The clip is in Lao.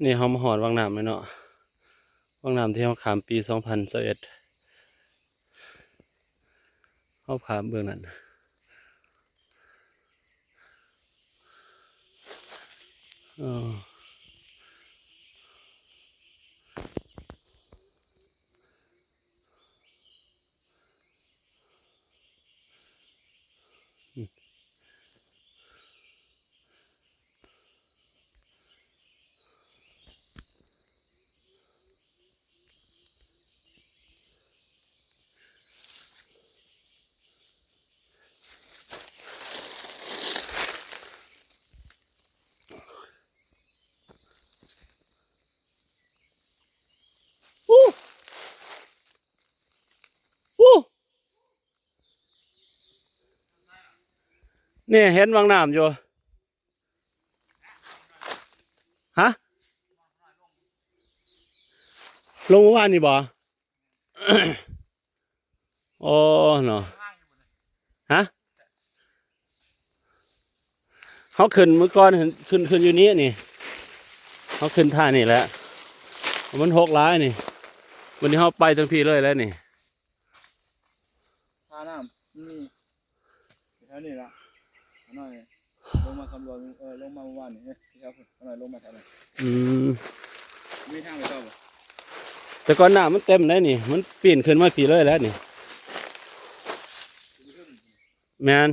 ນີ້ເຮົາມາຮອດວັງນ້ຳແລ້ວເນາະ, ວັງນ້ຳທີ່ເຮົາຂ້າມປີສອງພັນຊາວເອັດ ເຮົາຂ້າມເບື້ອງນັ້ນ. ເອີ. ນີ້ເຫັນວັງນ້ຳຢູ່. ຮະ? ລົງມື້ວານນີ້ບໍ່? ໂອ້ ເນາະ. ຮະ? ເຮົາຂຶ້ນມື້ກ່ອນ ຂຶ້ນ ຂຶ້ນຢູ່ນີ້ນີ້ ເຮົາຂຶ້ນທ່ານີ້ແຫຼະ. ມັນຫົກຫຼາຍນີ້. ວັນນີ້ເຮົາໄປທາງພີ້ເລີຍແລ້ວນີ້. ທ່ານ້ຳມັນມີແຖວນີ້ລະ. ຂ້ານ້ອຍລົງມາສຳຫຼວດ ເອີ ລົງມາມື້ວານນີ້. ເອີ ທີ່ເຮົາ ຂ້ານ້ອຍລົງມາແຖວນັ້ນ. ອືມ. ມີທາງໄປຕໍ່ບໍ່? ແຕ່ກ່ອນນ້ຳມັນເຕັມໄດ໋ນີ້. ມັນປີນຂຶ້ນມາພີ້ເລີຍແຫຼະນີ້. ແມ່ນ.